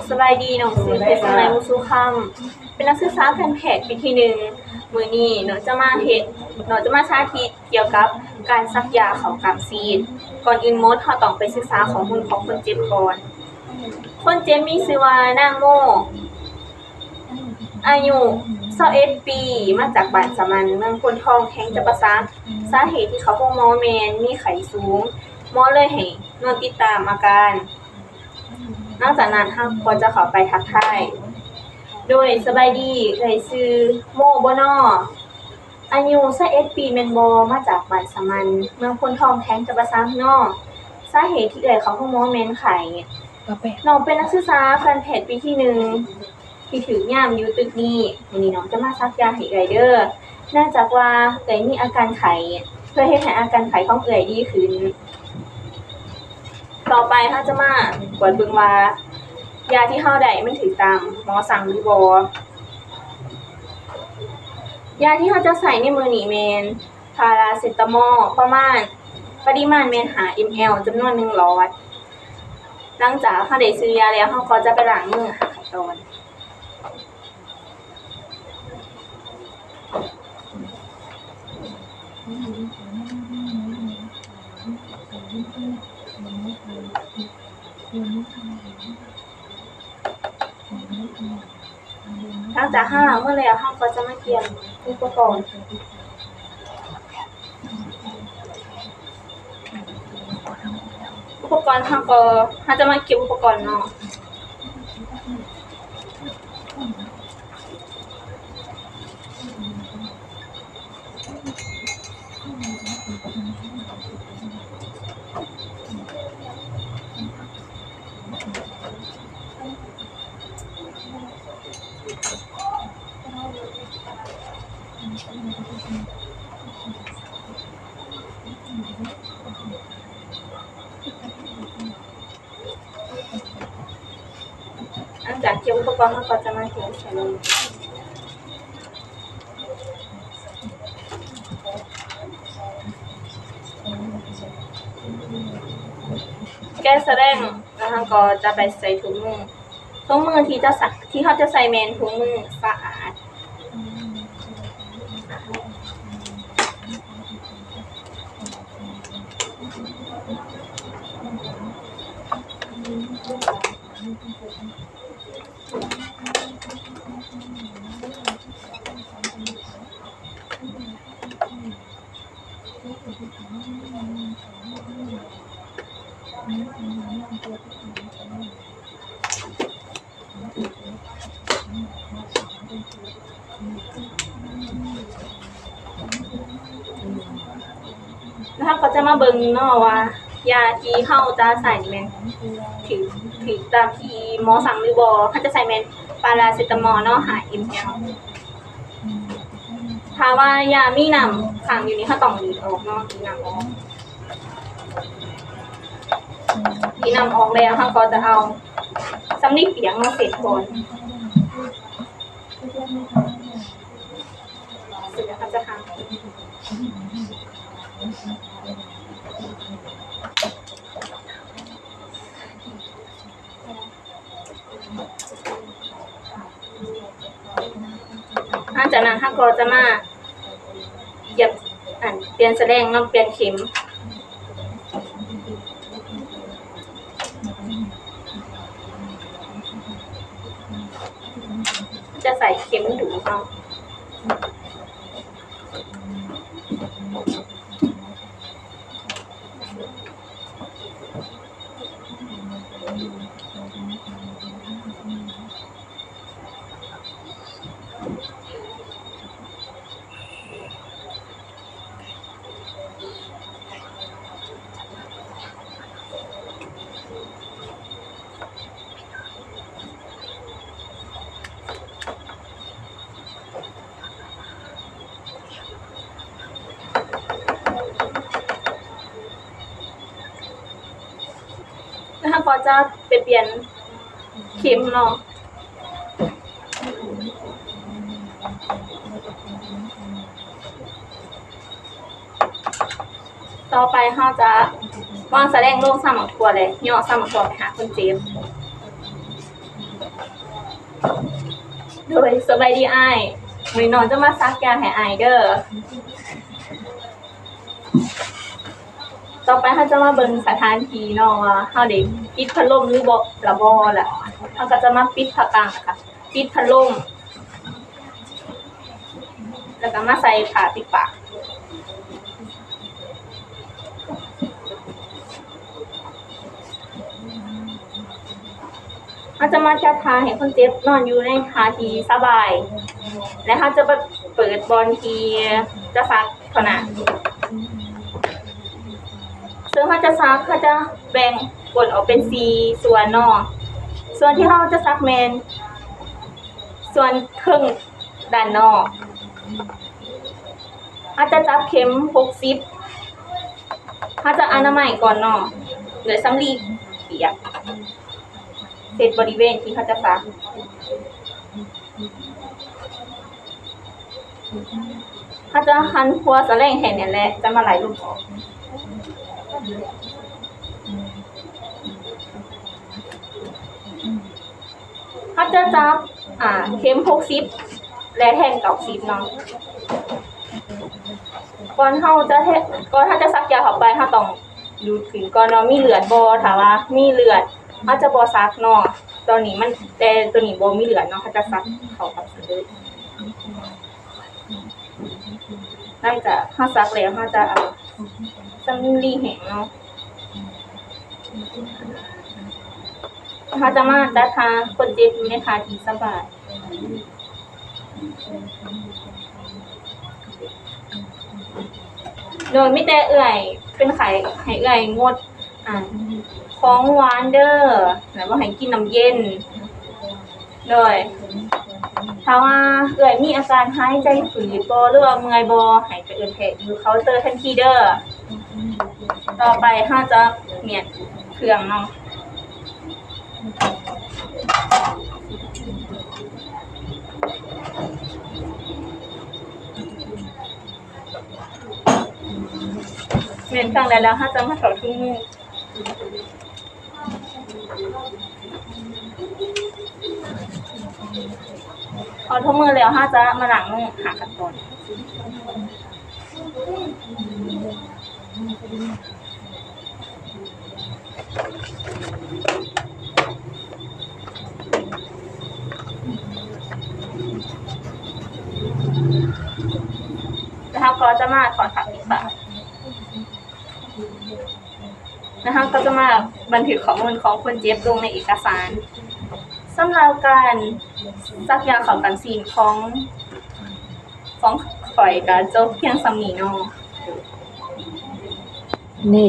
ສະບາຍດີ, ນ້ອງຊື່ ເພັດສະໄນ ວຸດສຸຄຳ ເປັນນັກສຶກສາການແພດປີທີໜຶ່ງ. ມື້ນີ້ນ້ອງຈະມາເຮັດ, ນ້ອງຈະມາສາທິດກ່ຽວກັບການສັກຢາເຂົ້າກ້າມຊີ້ນ. ກ່ອນອື່ນໝົດ, ເຮົາຕ້ອງໄປສຶກສາຂໍ້ມູນຂອງຄົນເຈັບກ່ອນ. ຄົນເຈັບມີຊື່ວ່າ ນາງໂມ ອາຍຸຊາວເອັດປີ ມາຈາກບ້ານສະໝັນ ເມືອງໂພນທອງ ແຂວງຈຳປາສັກ. ສາເຫດທີ່ເຂົ້າໂຮງໝໍແມ່ນມີໄຂ້ສູງ, ໝໍເລີຍໃຫ້ນອນຕິດຕາມອາການ. ຫຼັງຈາກນັ້ນເຮົາກໍຈະເຂົ້າໄປທັກທາຍ. ໂດຍ, ສະບາຍດີ, ເອື້ອຍຊື່ໂມບໍນໍ? ອາຍຸຊາວເອັດປີແມ່ນບໍ່? ມາຈາກບ້ານສະໝັນ ເມືອງໂພນທອງ ແຂວງຈຳປາສັກເນາະ. ສາເຫດທີ່ເອື້ອຍເຂົ້າໂຮງໝໍແມ່ນໄຂ້. ນ້ອງເປັນນັກສຶກສາການແພດປີທີໜຶ່ງ ທີ່ຖືກຍາມຢູ່ຕຶກນີ້. ມື້ນີ້ນ້ອງຈະມາສັກຢາໃຫ້ເອື້ອຍເດີ ເນື່ອງຈາກວ່າເອື້ອຍມີອາການໄຂ້, ເພື່ອເຮັດໃຫ້ອາການໄຂ້ຂອງເອື້ອຍດີຂຶ້ນ. ຕໍ່ໄປເຮົາຈະມາກວດເບິ່ງວ່າ ຢາທີ່ເຮົາໄດ້ມັນຖືກຕາມໝໍສັ່ງຫຼືບໍ່. ຢາທີ່ເຮົາຈະໃຊ້ໃນມື້ນີ້ແມ່ນ ພາຣາເຊຕາມໍ ປະມານ, ປະລິມານແມ່ນຫ້າເອັມແອລ ຈຳນວນໜຶ່ງຫຼອດ. ຫຼັງຈາກເຮົາໄດ້ຊື້ຢາແລ້ວ, ເຮົາກໍຈະໄປລ້າງມື. ຂັ້ນຕອນ ຫຼັງຈາກເຮົາລ້າງມືແລ້ວ, ເຮົາກໍຈະມາກຽມອຸປະກອນ. ອຸປະກອນເຮົາກໍ, ເຮົາຈະມາເກັບອຸປະກອນເນາະ. ຫຼັງຈາກເກັບອຸປະກອນ, ເຮົາກໍຈະມາແກະສະແລງ. ແກະສະແລງ ແລ້ວເຮົາກໍຈະໄປໃສ່ຖົງມື. ຖົງມືທີ່ຈະໃສ່, ທີ່ເຮົາຈະໃສ່ແມ່ນຖົງມືສະອາດ. ແລ້ວເຮົາກໍຈະມາເບິ່ງເນາະວ່າ ຢາທີ່ເຮົາຈະໃສ່ນີ້ແມ່ນຖືກ, ຖືກຕາມທີ່ໝໍສັ່ງຫຼືບໍ່. ເຮົາຈະໃສ່ແມ່ນປາຣາເຊຕາມໍເນາະ ຫ້າເອັມແອລ. ຖ້າວ່າຢາມີນ້ຳຄ້າງຢູ່ນີ້ ເຮົາຕ້ອງດີດອອກເນາະ, ດີດນ້ຳອອກ. ດີດນ້ຳອອກແລ້ວ ເຮົາກໍຈະເອົາສຳລີປຽກມາເຊັດກ່ອນ. ເສັດແລ້ວເຮົາຈະຫາ ຫຼັງຈາກນັ້ນເຮົາກໍຈະມາ ຢຽບ ອັນ ປ່ຽນສະແລງເນາະ, ປ່ຽນເຂັມ. ຈະໃສ່ເຂັມດູດເນາະ. ແລ້ວເຮົາກໍຈະໄປປ່ຽນເຂັມເນາະ. ຕໍ່ໄປເຮົາຈະວາງສະແລງລົງຊາມໝາກຖົ່ວ ແລະ ຍໍຊາມໝາກຖົ່ວໄປຫາຄົນເຈັບ. ໂດຍ ສະບາຍດີອ້າຍ, ມື້ນີ້ນ້ອງຈະມາສັກຢາໃຫ້ອ້າຍເດີ້. ຕໍ່ໄປເຮົາຈະມາເບິ່ງສະຖານທີ່ເນາະ ວ່າເຮົາໄດ້ປິດພັດລົມຫຼືບໍ່ ລະບໍ່ລະ. ເຮົາກໍຈະມາປິດຜ້າກັ້ງ ແລ້ວກໍປິດພັດລົມ ແລ້ວກໍມາໃສ່ຜ້າປິດປາກ. ເຮົາຈະມາຈັດທ່າໃຫ້ຄົນເຈັບນອນຢູ່ໃນທ່າທີ່ສະບາຍ ແລະ ເຮົາຈະເປີດບ່ອນທີ່ຈະສັກເທົ່ານັ້ນ. ເຊິ່ງເຮົາຈະສັກ ເຮົາຈະແບ່ງກົ້ນອອກເປັນສີ່ສ່ວນເນາະ. ສ່ວນທີ່ເຮົາຈະສັກແມ່ນສ່ວນເທິງດ້ານນອກ. ເຮົາຈະຈັບເຂັມຫົກສິບ ເຮົາຈະອະນາໄມກ່ອນເນາະ ດ້ວຍສຳລີປຽກ ເຊັດບໍລິເວນທີ່ເຮົາຈະສັກ. ເຮົາຈະຫັນຂົວສະແລງແທ້ນີ້ແຫຼະ ຈະມາໄລ່ລົມອອກ. ເຮົາຈະຈັບ ອ່າ ເຂັມຫົກສິບ ແລະ ແທ່ງເກົ້າສິບເນາະ. ກ່ອນເຮົາຈະແທ- ກ່ອນເຮົາຈະສັກຢາເຂົ້າໄປ ເຮົາຕ້ອງດູດຂຶ້ນກ່ອນວ່າມີເລືອດບໍ່. ຖ້າວ່າມີເລືອດ ເຮົາຈະບໍ່ສັກເນາະ. ຕອນນີ້ມັນ ແຕ່ໂຕນີ້ບໍ່ມີເລືອດເນາະ ເຮົາຈະສັກເຂົ້າກັບເສັ້ນເລີຍ. ຫຼັງຈາກເຮົາສັກແລ້ວ ເຮົາຈະເອົາສຳລີແຫ້ງເນາະ ເຮົາຈະມາຈັດທ່າຄົນເຈັບຢູ່ໃນທ່າທີ່ສະບາຍ. ໂດຍ ມີແຕ່ເອື້ອຍເປັນໄຂ້ ໃຫ້ເອື້ອຍງົດ ອ່າ ຂອງຫວານເດີ້ ແລະ ບໍ່ໃຫ້ກິນນ້ຳເຢັນ. ໂດຍ ຖ້າວ່າເອື້ອຍມີອາການຫາຍໃຈຝືດບໍ່ ຫຼືວ່າເມື່ອຍບໍ່ ໃຫ້ໄປເອີ້ນແພດຢູ່ເຄົາເຕີທັນທີເດີ້. ຕໍ່ໄປເຮົາຈະມ້ຽນເຄື່ອງເນາະ. ແມ່ນຈັ່ງໃດແລ້ວ ເຮົາຈະມາຖອດຖົງມື. ຖອດຖົງມືແລ້ວ ເຮົາຈະມາລ້າງມື ຫ້າຂັ້ນຕອນ. ແລ້ວເຮົາກໍຈະມາຖອດຜ້າປິດປາກ ແລ້ວເຮົາກໍຈະມາບັນທຶກຂໍ້ມູນຂອງຄົນເຈັບລົງໃນເອກະສານ. ສຳລັບການສັກຢາເຂົ້າກັນຊີ້ນຂອງ ຂອງຂ້ອຍກໍຈົບພຽງສ່ຳນີ້ເນາະ. ນີ້